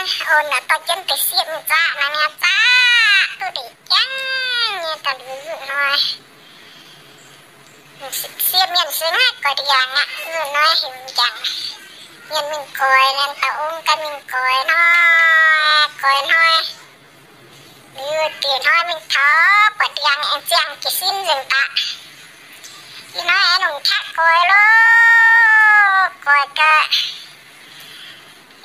Ong naaic dorh jienv deix sieqv mingh zaqv naaic, mingh zaqv duqv ndeic jangv nyei daaih liuz nzunc hnoi. Sieqv mienh se maiv goix ndiangx aqv. Nzunc hnoi heuc ndiangx mienh mingh goix, naaiv dauh ong ganh mingh goix hnoi, goix hnoi. Liuz diec hnoi mingh taux buatc ndiangx aengx ziangh jiez sin nzengc daaih. Ih hnoi aengx longc qaqv goix loh, goix gau.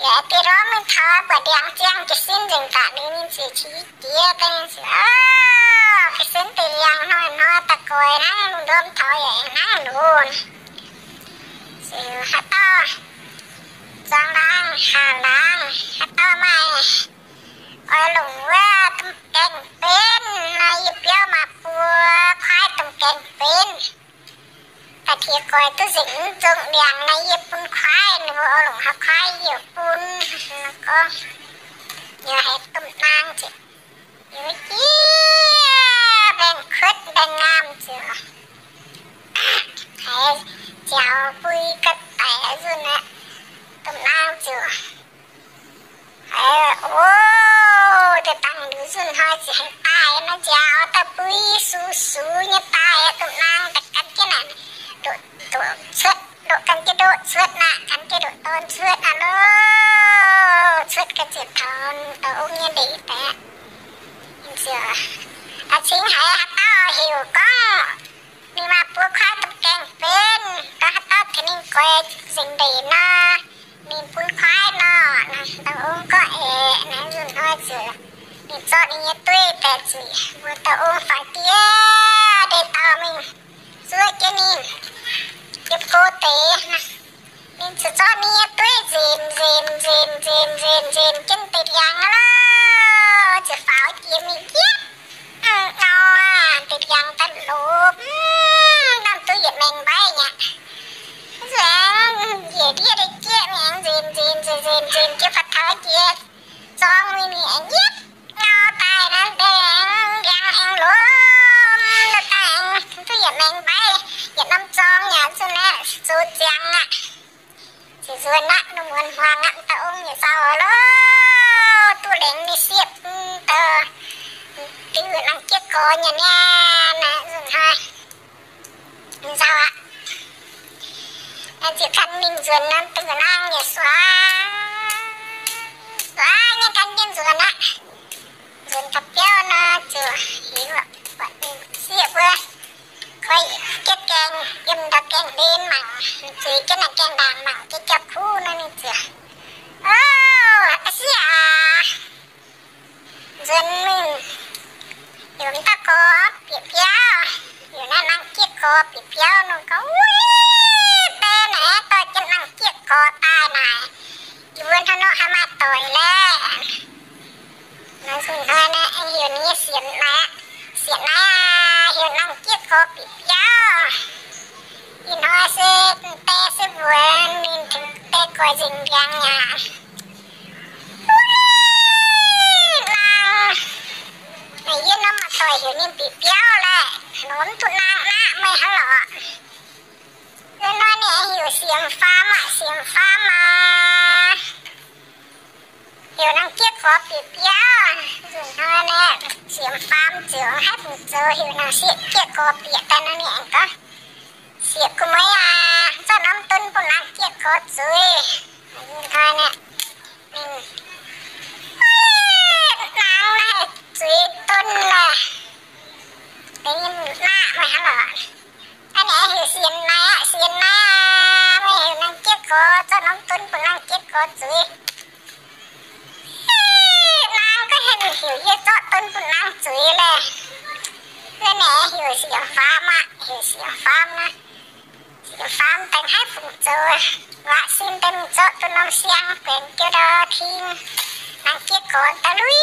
Yaac dieh hnoi mingh taux buatc ndiangx ziangh jiez sin nzengc daaih, ninh ziouc qiex jiez daaih, ninh ziouc, Ov, ga'senv deix ndiangx hnoi-hnoi daaih goix hnangv, lungh ndorm taux yaac aengx hnangv loz. Ziouc haaix dauh zuangx laangz haangh laangz, haaix dauh maaih oix longc wuov domh gaengh benv nor, yie biauv maaih buo kuaaiv domh gaengh benv. Daaih tiex goix duqv nzengc mv nzongh ndiangx nor, yie bun kuaaiv ninh mbuo oix longc haaix kuaaiv yie bun. Gorngv yaac haiz domh naang ziouc yaac jiex mbaengx-kuotv mbaengx-ngaamh ziouc haiz nziaaux mbui ga'daic nzunc aqv. Domh naang ziouc haiz, Ov, deix dangh liuz nzunc hnoi ziouc haiz daaih nor, nziaaux daaih mbui sux-sux nyei daaih. Domh naang daaih gan jienv naaic, ndoqc, ndoqc cuotv, ndoqc gan jienv ndoqc cuotv naaic, gan jienv ndoqc dorn cuotv naaic loh. Cuotv ga'ziex taux dauh ong nyei ndeic daaih. Ninh ziouc, Aa, cingx haiz haaix dauh heuc gorngv ninh maaih buo kuaaiv domh gaengh benv, gorngv haaix dauh tengx ninh goix nzengc ndeic nor, ninh bun kuaaiv nor. Naaiv dauh ong gorngv, Aeqv, naaiv nzunc hnoi ziouc ninh zorqv ninh nyei dueiv daaih zuiz mbuox dauh ong faaux diev, ndeic dauh mingh zuov jienv ninh yiem go deix. Ninh ziouc zorqv ninh nyei dueiv nzemc, nzemc, nzemc, nzemc, nzemc, nzemc jienv deix ndiangx aqv lorqc, ziouc faaux jiex mingh njiec ngau aqv. Deix ndiangx daaih lopv, mv lamh duqv yietc maengx mbaiv nyei. Nzuonx njiec ndiev deix jieqv mingh aengx nzemc, nzemc, nzemc, nzemc, nzemc jiex fataux jiex zorng mingh, ninh aengx njiec ngau daaih naaiv deix ndiangx aengx lopv daaih aengx duqv yietc maengx mbaiv, yietc norm zorng yaac zuqc naaiv zoux ziangx aqv. Ziouc nzuonx aqv, lungh muonz hmuangx aqv, dauh ong nyei zaux lorqc, duqv lengx ninh sieqv, dauh, dingc nangh jieqv gorx nyei niaa, naaiv nzunc hnoi nzauh aqv. Naaiv ziouc gan mingh nzuonx naaiv dingc naang nyei suav, suav nyei gan jienv nzuonx aqv. Nzuonx daaih biauv nor ziouc hiuv buatc ninh sieqv wuov, koi jieqv gaengh yiem ndau gaengh hlen mangc, zuiz jienv naaiv gaengh ndaangc mangc jienv jauv-kuv nor, ninh ziouc, Ov, sieqv aac, nzuonx mingh heuc m'dauh gorx bieqc biauv, heuc naaiv nangh jieqv gorx bieqc biauv nor. Gorngv, Wuov deix naaiv dorh jienv nangh jieqv gorx daaih naaic, yie mbuo hnangv nor haih maaih doic laeh. Naaiv nzunc hnoi naaiv heuc ninh nyei sienx naaiv, sienx naaiv aac, heuc nangh jieqv gorx bieqc biauv. Ih hnoi se die se mbuox ninh tengx die goix nzengc ndiangx aqv. Naang, naaic yie norm maaih doic heuc ninh bieqc biauv laeh, lorz mv duqv naang naqv meih hnangv lorqc. Wuov hnoi ninh heuc siemx faam aqv, siemx faam aac. Heuc nangh jieqv gorx bieqc biauv. Nzunc hnoi naaiv siemx faam ziouc haiv fungc zoux, heuc nangh sieqv jieqv gorx bieqc daaih nor, ninh aengx gorngv, Sieqv gu'mueiz aac, zorqv norm dunv bun nangh jieqv gorx zuiz. Nzunc hnoi naaiv ninh, naang naaiv zuiz dunv naaic, deix nyei naqv meih hnangv lorqc. Aa, naaiv heuc sienx naaiv aqv, sienx naaiv aac, meih heuc nangh jieqv gorx, zorqv norm dunv bun nangh jieqv gorx zuiz. Naang ga'hlen heuc yie zorqv dunv bun naang zuiz laeh. Naaiv naaic heuc siemx faam aqv, heuc siemx faam naaiv. Siemx faam daaih haiv fungc zoux, waac sin daaih mingh zorqv duqv norm siang guaengx jienv ndau ting. Nangh jieqv gorx daaih lui,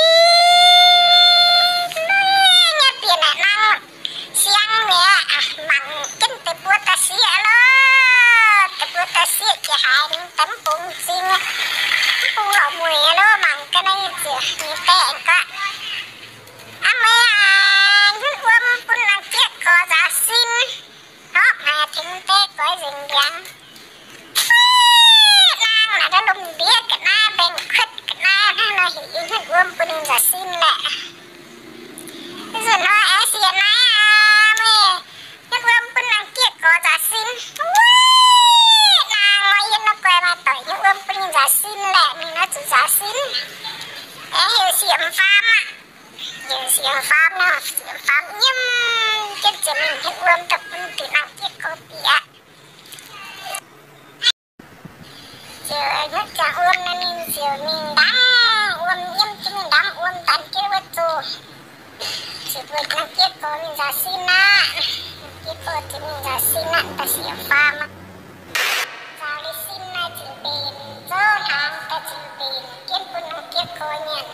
lui nyei bieqc naaic naang siang mi'aqv, mangc jienv deix mbuo daaih sieqv loh. Deix mbuo daaih sieqv jiex haaix, ninh daaih mv bungx m'zing, mv bungx lorqc mueic loh. Mangc ga'naaiv ziouc ninh daaih aengx gorngv, Aa, meih aac, nyunv wuom bun nangh jieqv gorx nzaaux sin, hnopv haic tengx deix goix nzengc ndiangx. Naang naaic ndau lomh ndiev ga'naaiv, mbaengx-kuotv ga'naaiv hnangv. Siemx faam aqv. Heuc siemx faam nor, siemx faam nyiemv jienv ziouc mingh hietv wuom daaih bun diuc naang-jieqv gorx bieqc. Ziouc hnyouv ziangx wuom nor, ninh ziouc mingh ndaamv wuom, nyiemv jienv mingh ndaamv wuom daaih jienv wuov zoh. Ziouc mbuox naang-jieqv gorx mingh nzaaux sin aqv. Naang-jieqv gorx ziouc mingh nzaaux sin aqv, daaih siemx faam aqv. Nzaaux liuz sin naaiv ziouc mbenc, zouv hnaangx daaih ziouc mbenc jienv bun naang-jieqv gorx nyanc.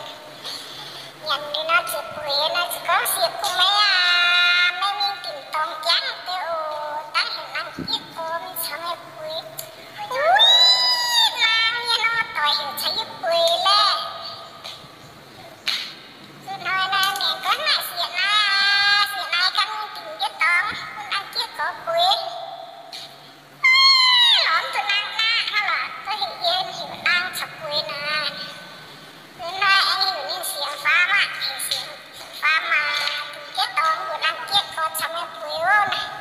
Nyanc liuz nor ziouc bueix nor ziouc gorngv, Sieqv gu'meiv aac, meih mingh dinc dorngx jangv deix oc. Dangv heuc naang-jieqv gorx mingh caux meih bueix. Uix, naang nyei nor, doic heuc caux yie bueix laeh. Zuqc hnoi naaiv mienh gorngv naaic sieqv naaiv, sieqv naaiv ganh mingh dinc jienv dorngx bun naang-jieqv gorx bueix. Lorz mv zuqc naang naqv hnangv lorqc, gorngv heuc yie heuc naang caux bueix naaic. Zuqc hnoi aengx heuc ninh siemx faam aqv, siemx faam maah, dinc jienv dorngx mbuox naang-jieqv gorx caux meih bueix oc naaic.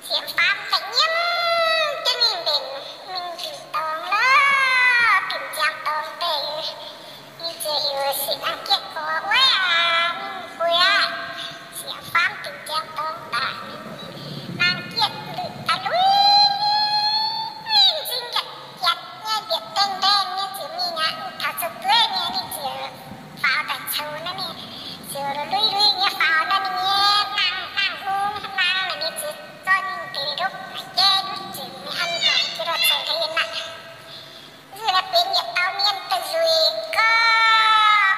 Siemx faam daaih nyiemv jienv mingh mbenc, mingh dinc dorngx lorqc, dinc ziangx dorngx deix, ninh ziouc heuc sieqv naang-jieqv gorx, Wuov aac, mingh bueix aqv. Siemx faam dinc ziangx dorngx daaih, naang-jieqv luic daaih lui, lui nzing jatc jatc nyei, mbietc dengh ndaengh nyei ziouc mingh aqv. Ninh taux zuqc dueiv nyei, ninh ziouc faaux daaih coux naaiv, ninh ziouc lui lui nyei faaux naaiv, ninh nyei naang, naang hung naang naaic, ninh ziouc zorqv ninh deix ndopv jaiv ndutv nzengc, ninh an longc jienv lorh caux hlen aqv. Nzunc naaiv benx yietc dauh mienh daaih nzueic gau,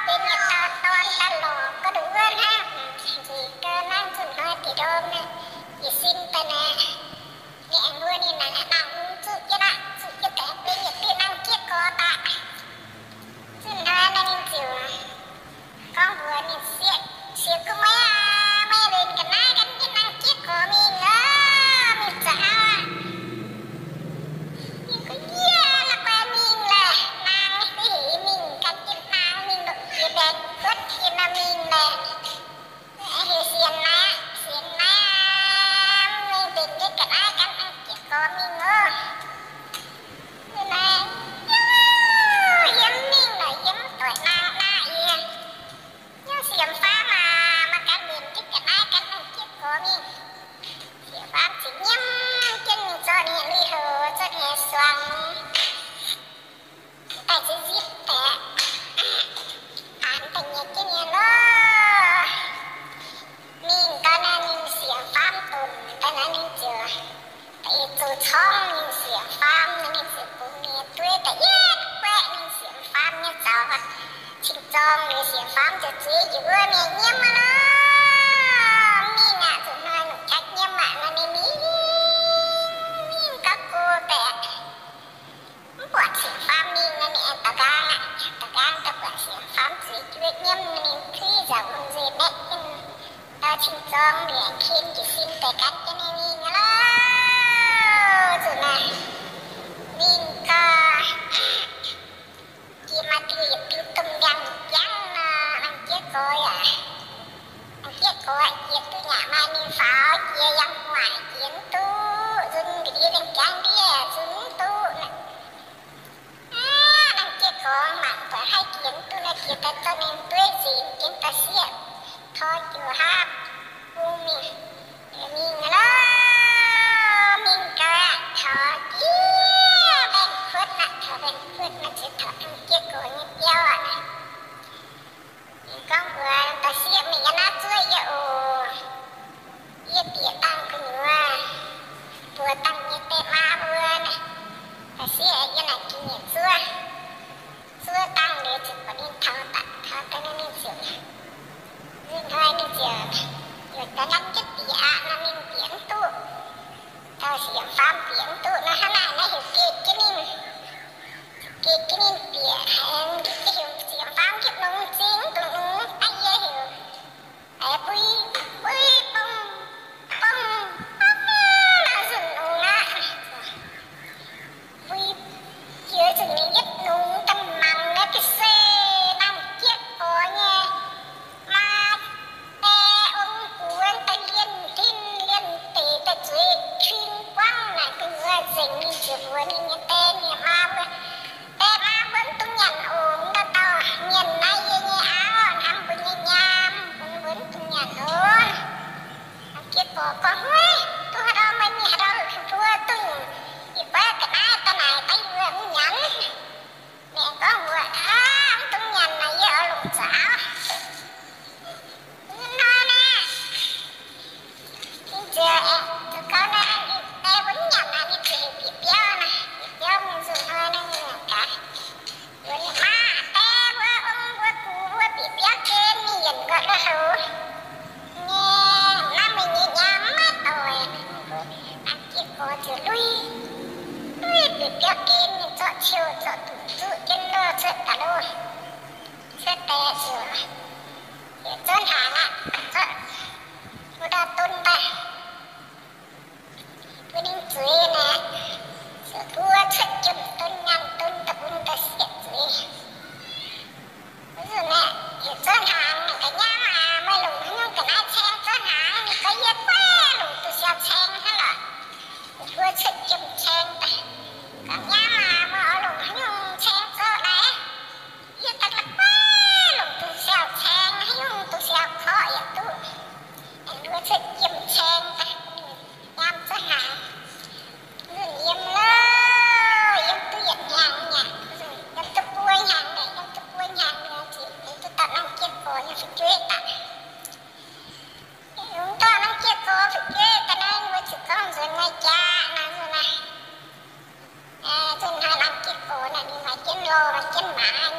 benx yietc dauh dorn daaih lorqc gau, nduqc wuov hnangv. Nzueic gau naaiv, nzunc hnoi deix ndorm naaiv, jiez sin daaih naaiv, ninh aengx mbuox ninh naaic, naang hung zuqv jienv aqv, zuqv jienv daaih benx yietc diuh naang-jieqv gorx daaih. Nzunc hnoi naaiv ninh ziouc gorngv mbuox ninh sieqv, Sieqv gu'meiv aac, meih mbenc ga'naaiv gan jienv naang-jieqv gorx mingh oc, mingh zoux auv aqv. Ninh gorngv, Yie la'guaih mingh laeh, naang duqv heuc yie mingh gan jienv naang mingh longc jiex mbaengx-kuotv jiex nor mingh laeh. Heuc sienx naaiv, sienx naaiv, meih mbenc jienv ga'naaiv gan naang-jieqv gorx mingh oc. Naaiv, yie mv mingh lorqc, yie mv doic naang naaiv yie. Yie siemx faam aac, maiv gan mbenc jienv ga'naaiv gan naang-jieqv gorx mingh. Siemx faam ziouc nyiemv jienv mingh zorqv ninh nyei lui-houx, zorqv ninh nyei suang daaih zipv zipv deix, aanx daaih nyiex jienv nyei lorqc. Mingh gau naaiv ninh siemx faam donx daaih naaiv ninh ziouc da'yietv zoux corngv ninh siemx faam naaiv ninh ziouc bungx ninh nyei dueiv da'yietv guaeqv ninh siemx faam nyei zaux cing-zorng liuz siemx faam ziouc zueiz njiec wuov mienh nyiemv aqv lorqc. Mingh aqv, zuqc hnoi longc qaqv nyiemv aqv nor ninh mingh, mingh gauh go baeqc. Mv buatc siemx faam mingh nor, ninh aengx daux nqaang aqv. Daux nqaang daaih buatc siemx faam zueiz juov nyiemv, ninh kuiv nzauc lungh nzuih maeqv jienv ndau cing-zorng, ninh aengx kin jiez sin daaih gan jienv ninh mingh aqv lorqc. Zuqc naaiv mingh gau, jiex maaih diuh yietc diuh domh ndiangx jangv nor, naang-jieqv gorx yaac, naang-jieqv gorx jiex duqv nyanc maaih ninh faaux, jiex yangh gu'nguaaic jiex mv duqv, nzunc ga'ndiev mienh jangv ndiev nzunc mv duqv. Aav, naang-jieqv gorx mangc buatc haaix jiex mv duqv nor, jiex daaih zorqv ninh dueiv nzengc jienv daaih sieqv tor joux haav bung mingh, mingh lorqc. Mingh gau aqv, taux jiex mbaengx-kuotv aqv, taux mbaengx-kuotv nor, ziouc taux naang-jieqv gorx nyei biauv aqv. Ninh gorngv mbuox da'sieqv, Meih yiem naaiv zuov yie oc. Yie bieqc dangh gu'nyuoz, buoz dangh nyei die maa mbuo naaic. Da'sieqv, Yie naaic gingh nyei zuov. Zuov dangh liuz ziouc buatc ninh taux daaih, taux daaih ninh ziouc, nzunc hnoi ninh ziouc, ziouc daaih nqan jienv bieqc aqv nor, ninh bieqc mv duqv. Taux siemx faam bieqc mv duqv nor, hnangv naaic naaiv heuc geh jienv ninh, geh jienv ninh bieqc, heuc siemx faam nqipv nungx zingh, mv dungx nungx, aav yie heuc, mbui, mbui bong, bong, bong, nzunh nungx aqv. Mbui, jiex zuqc ninh yietv nungx daaih mangc naaiv ga'sie, naang-jieqv gorx nyei maa die ong-gux daaih lienh tin lienh deic daaih zueiz qing buangv naaic gu'nyuoz nzengc. Ninh ziouc mbuox ninh nyei die nyei maa mbuo, Die maa mbuo, mv dungx nyanc oc. cuotv deix ziouc, ziouc zuov hnaangx aqv, zuov, mbuo ndau dun daaih, mbuo ninh zuiz naaic, ziouc guov cuotv jiem dun, nyaanh dun, da'bung da'sieqv zuiz. Wuov nzunc naaic, yietc zungv hnaangx ga'nyaam aac, meih longc haaix nyungc ga'naaiv caeng zouv hnaangx, ninh gorngv, yie guaiv longc duqv siau caeng hnangv lorqc. Guov cuotv jiem caeng daaih, ga'nyaam aac, meih oix longc haaix nyungc caeng zouv naaiv? Yie daaih la'guaiv longc duqv siau caeng, haaix nyungc duqv siau korqv yaac duqv. Aengx guov cuotv jiem caeng daaih, nyaam zouv hnaangx. Nzunc yiem lo, yiem duqv yietc hnyangx nyei, yiem duqv buo hnyangx, yiem duqv buo hnyangx nyei ziqc, yiem duqv dauh norm Gietc Gorx nyei fu'jueiv daaih. Yiem duqv dauh norm Gietc Gorx fu'jueiv daaih naaiv, mbuo ziouc gorngv nzuonx nyei jaax naaiv nzunc naaiv. Nzunc naaiv norm Gietc Gorx naaic ninh maaih jienv loh, maaih jienv maaz.